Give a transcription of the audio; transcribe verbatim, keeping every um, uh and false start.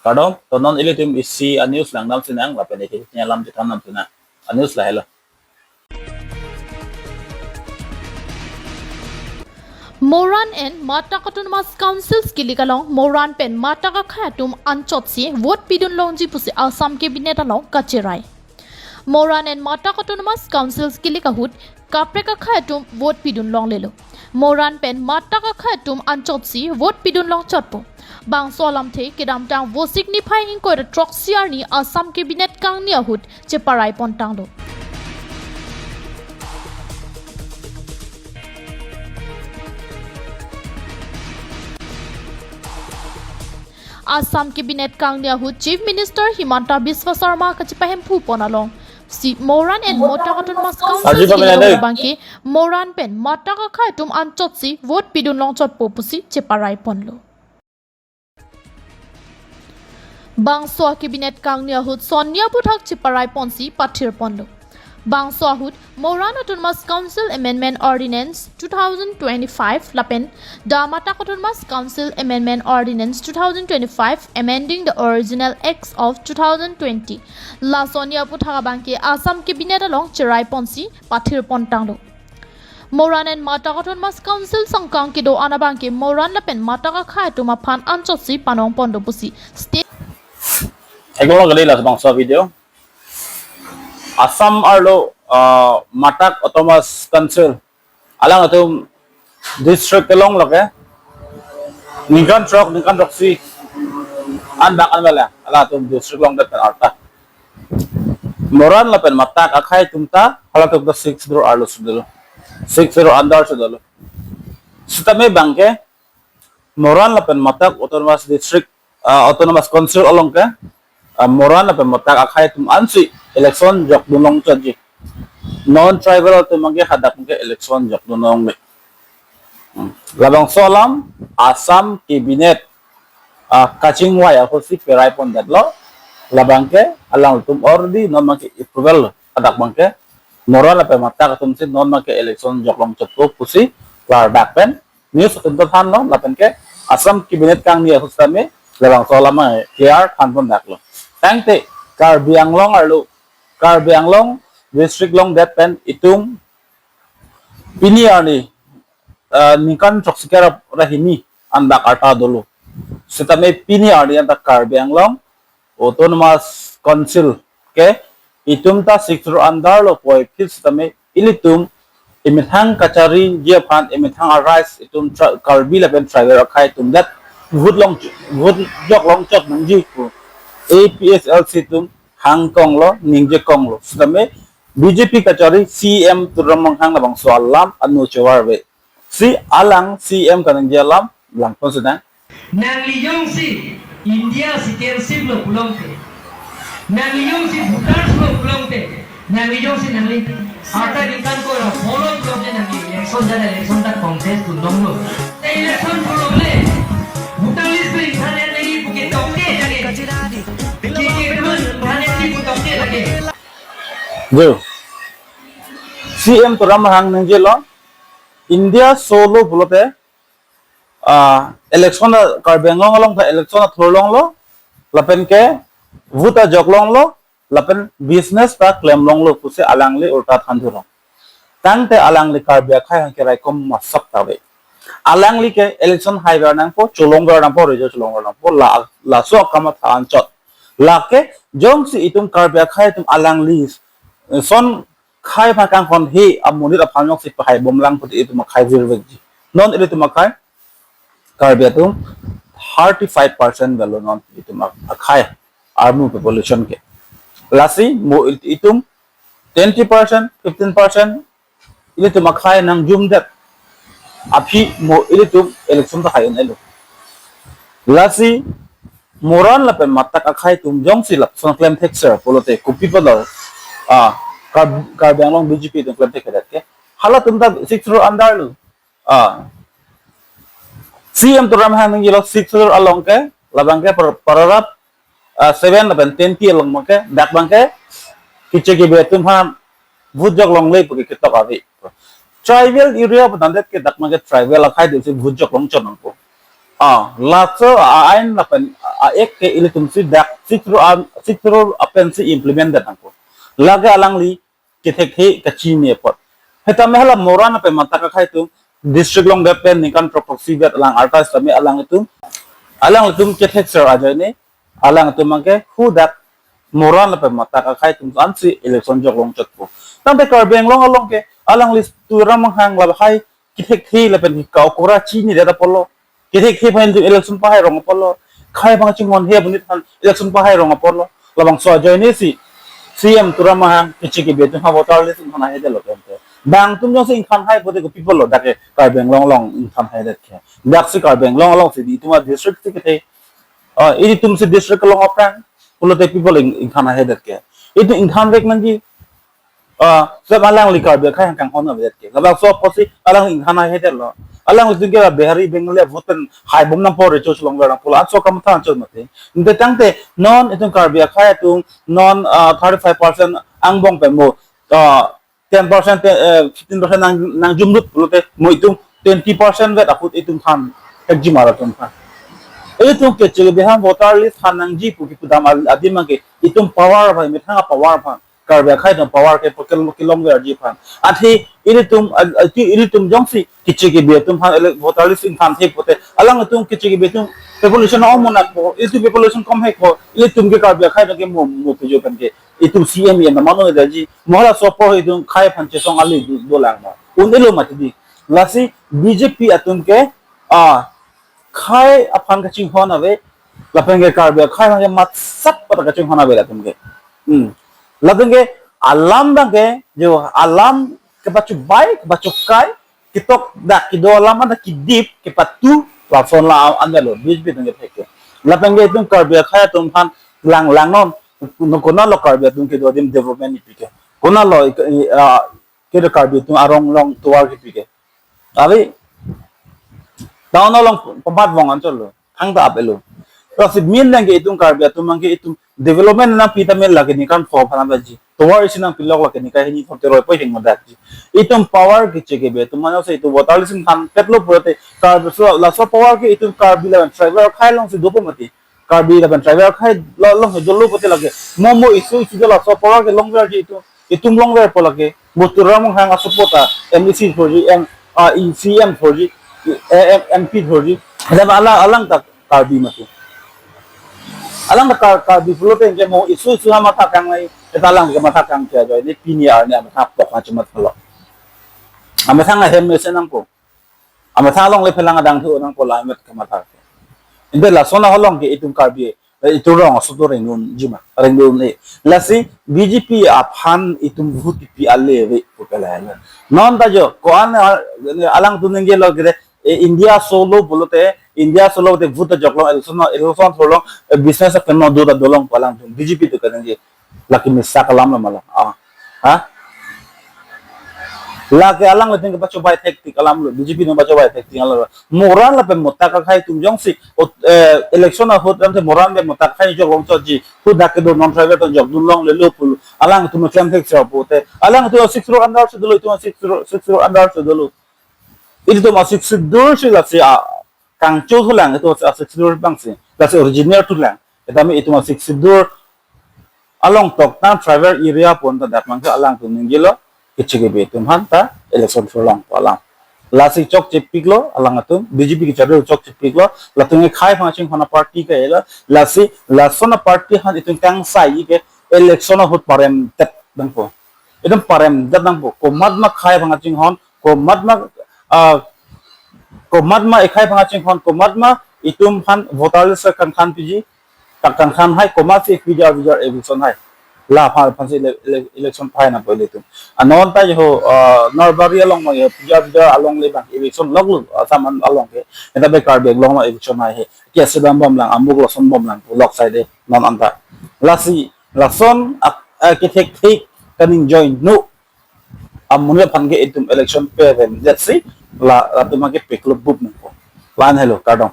Kardom, to non ilitum isi a-news langdam sinang, lapen isi alam chethan dam sinang. A-news lahelo. Moran and Matak Autonomous Council kilik along Moran pen Matak akhei atum anchotsi vote pidun longji pusi Assam Cabinet along kacherai. Moran and Matak Autonomous Council kilik ahut kaprek akhei atum vote pidun longlelo. Moran pen Matak akhei atum anchotsi vote pidun longchotpo. Bangso alamthe kedamtang Vosik niphai ingkoi ra throksi arni Assam Cabinet kangni ahut cheparai pontanglo. Assam Cabinet kangni ahut Chief Minister Himanta Biswa Sarma kachepahemphu pon alongsi Moran and Matak Autonomous Council Arju kilik pamela dei. Abangke Moran pen Matak akhei atum anchotsi vote pidun longchotpo pusi cheparai ponlo. Bangso Cabinet kangni ahut sonni aputhak cheparai ponsi pathir ponlo. Bangso ahut Moran Autonomous Council Amendment Ordinance two thousand twenty-five lapen the Matak Autonomous Council Amendment Ordinance two thousand twenty-five, amending the original acts of two thousand twenty, la sonni aputhak abangke Assam Cabinet along cherai ponsi pathir pontanglo. Moran and Matak Autonomous Council sangkang kedo-an abangke Moran lapen Matak akhei atum aphan anchotsi panong pondo pusi state. Eklong kali la bangso video. Assam arlo, ah, Matak Autonomous Council alangtum district kelong lake ningkan throk, ningkan throksi an bak an mela alangtum district longdet pen arta Moran lapen Matak akhei atum ta halatum ta Sixth Schedule arlo si dolo, Sixth Schedule under si dolo. Sitame abangke Moran lapen Matak Autonomous District, ah, Autonomous Council along ke, ah, Moran lapen Matak akhei atum ansi election jokdun longchotji. Non tribal atum abangke hadak abangke election jokdun longle. Hmm. Labangso alam Assam Cabinet, ah, kachingvai ahutsi cherai pondetlo. Labangke alangtum already non abangke approval lo. Hadak abangke Moran lapen Matak atumsi non abangke election jok longchotpo pusi klardak pen news atum ta thanlo, lapen ke Assam Cabinet kangni ahut sitame labangso alam clear than pondaklo. Tangte Karbi Anglong arlo, Karbi Anglong district longdet pen itum pini arni, ah, ningkan throksi kre ra hini an bak arta dolo. Sitame pini arni anta Karbi Anglong Autonomous Council ke itum ta Sixth Schedule under lo puvoiphit sitame ilitum emethang kachariji aphan, emethang a-rights itum tra-, Karbi lapen tribal akhei atum det vote long, vote jok longchot nangji pu A P H L C atum hang konglo, ningje konglo. Sitame B J P kachari C M Tuliram Ronghang labangso alam anu chevar ve. Si alang C M kaningje alam langpon sedang. Nangli jongsi India citizenship lo pulote, nangli jongsi voters lo pulote, nangli jongsi nangli arta ningkan ingkoi ra pho lo pulote nangli election jat election ta contest dun longlo. Te election pho longle, voter list pen ingthan nangji pu ketokte jake. Ke ke dun ingthan nangji pu tokte jake. Jo. C M Tuliram Ronghang ningjelo, India solo pulote, ah, election a Karbi Anglong along ta election athur longlo, lapen ke vote ajok longlo, lapen business ta klem longlo pusi alangli ulta than thulong. Tangte alangli Karbi akhei hang keraikom masap ta ave. Alangli ke election haiver nangpo, cholongver nangpo, result cholongver nangpo, la, laso akam atha anchot. Lake jongsi itum Karbi akhei atum alangli, eh, son khei aphan kanghon he amonit aphan jongsi pahai bomlang pute itum akhei virvekji. Non ilitum akhei Karbi atum thirty-five percent avelo non itum akhei armu population ke. Lasi mo il-, itum twenty percent, fifteen percent ilitum akhei nangjumdet aphi mo ilitum election ta hai un-elo. Lasi Moran lapen Matak akhei atum jongsi lapuson klem thekser pulote kopi padal, ah, Kar-, Karbi Anglong B J P atum klem thekthedet ke. Halatum ta Sixth Schedule under lo. Ah. C M Tuliram Ronghang ningjelo Sixth Schedule along ke, labangke par-, paragraph, ah, seven lapen ten T along abangke, dak abangke, kiche kibe atum aphan vote jok longle pu ke ketok ave. Tribal area pu tangdet ke dak abangke tribal akhei atumsi vote jok longchot nangpo. Ah, laso a-ain lapen a-act ke ilitum si dak sixth schedule, sixth schedule apen si implement det nangpo. Lake alangli kethekthe kachini apot. Sitame hala moran lapen matak akhei atum district along det pen ningkan throksi vet alang arta sitame alanglitum, alanglitum kethekser ajoine alanglitum abangke hadak moran lapen matak akhei atum ansi election jok longchotpo. Tangte Karbi Anglong along ke alangli Tuliram Ronghang lahai kethekthe lapen ke okora chinidet apotlo. Kethekthe aphan election pahai rong apotlo. Khei aphan chinghon he abunit aphan election pahai rong apotlo. Labangso ajoine si C M Tuliram Ronghang keche kebe atum ha voter list ingthan haihe detlo tangte. Bang atum jongsi ingthan hai pote kopi apotlo dak ke Karbi Anglong along ingthan haidet ke. Dak si Karbi Anglong along si di itum adistrict si kethe. Ah, ilitum si district along aphrang pulote people ing, ingthan haihe det ke. Itum ingthan vek nangji. Ah, sep alangli Karbi akhei hang kanghon avedet ke. Labangso apotsi alang ingthan haihe detlo. Alanglitum ke Bihari, Bengali vote pen haibom nangpo, recharge longver nangpo, laso kamatha anchot mati. Ante tangte non itum Karbi akhei atum non, ah, thirty-five percent angbong pen mo, ah, ten percent, eh, fifteen percent nang, nangjumlut pulote mo itum twenty percent vet ahut itum than, ekjimar atum than. Itum keche kebe aphan voter list than nangji pu kipudam al-, adim abangke itum power aphan, methang power aphan, Karbi akhei atum power ke pokel kelongverji aphan. Athe ilitum, al-, athe ilitum jongsi keche kebe atum aphan ele-, voter list ingthanthe pote, alanglitum keche kebe atum population ong monat po, ilitum population kom hek po, ilitum ke Karbi akhei atum ke mo, mo pejo pen ke itum C M yen mano daji, mo halaso apor itum khei aphan chesong ali do, dolang ma. Un-elo mati di. Lasi B J P atum ke, ah, khei aphan kachinghon ave, lapen ke Karbi akhei aphan ke matsat pada kachinghon ave latum ke. Hmm. Latum ke alam abangke, jo alam kepachubai, kepachukai, ketok dak kedo alam anta kedip, kepatu, lason la anda lo, B J P atum kethek ke. Lapen ke itum Karbi akhei atum aphan lang, langnon, no konatlo Karbi atum kedo adim development ipike. Konatlo ik-, i, ah, kedo Karbi atum arong along tovar kepike. Abi, town along pempat vong anchotlo. Thangta apelo. Lasi main abangke itum Karbi atum abangke itum development nangpi tame lake ningkan pho aphan abaji. Tovar isi nangpilok lake ningkan hini thom teroi poi hing modak ji. Itum power keche kebe atum mane se itum voter list ingthanpetlo pulote Karbi so laso power ke itum Karbi lapen tribal akhei alongsi dopo mati. Karbi lapen tribal akhei lo-, along he dolo pote lake. Mo mo issue issue do laso power ke longverji itum. Itum longverpo lake. Mo Tuliram Ronghang asopota M A C thorji, M, ah, C M thorji, eh, M P thorji. Ada alang, alang ta Karbi mati. Alang ta Kar-, Karbi pulote ke mo issue issue ha matha kangnai, eta alang ke matha kangke ajoine pini arni amatha pok ha chumat pelo. Amethang ahem mesen nangpo. Amethang along le phelang adang thu nangpo la amet kematha. Ante lason along ke itum Karbi, eh, itum rong aso to ringdunji ma, ringdun-e. Lasi B J P aphan itum vote pi ale ve pu pela le. Non ta jo, ko-an, ah, alangtum ningjelo kere, eh, India solo pulote, India solo te vote jok long, election, election thor long, eh, business akan no do ta dolong pu alangtum, B J P atum kaningje. Lake mesa alam lo ma la. Ah. Ha? Lake alanglitum kepachobai tactic alam lo, B J P atum pachobai tactic alam lo. Moran lapen matak akhei atum jongsi, ot-, eh, election ahut ante moran lapen matak akhei jok longchotji. Hadak kedo non tribal atum jokdun longlelo pu alangtum klem thekser pote. Alangtum sixth schedule under si dolo, itum sixth schedule, sixth schedule under si dolo. Itum a-sixth schedule si lasi a kangcho thulang, itum a-sixth schedule abangsi. Lasi original thulang. Tame itum a-sixth schedule along toktang tribal area pon ta dak abangke alangtum ningjelo, keche kebe atum aphan ta election thor long pu alam. Lasi chokche piklo alangtum, B J P kecharli chokche piklo, latum ke khei aphan chinghon a-party ke ela, lasi lason a-party aphan itum kangsai ke election ahut paremdet nangpo. Itum paremdet nangpo, komatma khei aphan chinghon, komatma, ah, komatma ekhei aphan chinghon, komatma itum aphan voter list kangthan piji, kang-, kangthan hai, komatsi P G R, P G R eviction hai. La aphan, aphansi ele-, ele-, election pahai nangpo ilitum. Anon ta jo, ah, Nalbari along ma jo, P G R, P G R along le abang eviction lok lo, Assam an-, along ke. Eta be Karbi Anglong ma eviction hai he. Ke sedam bomlang, amuk lason bomlang, lok sai de, non anta. Lasi, lason, ak-, ah, kethekthe kaning join no. Amonit aphan ke itum election pe ven. Let's see. La, latum ke peklo bup nangpo. La-an helo, kardom.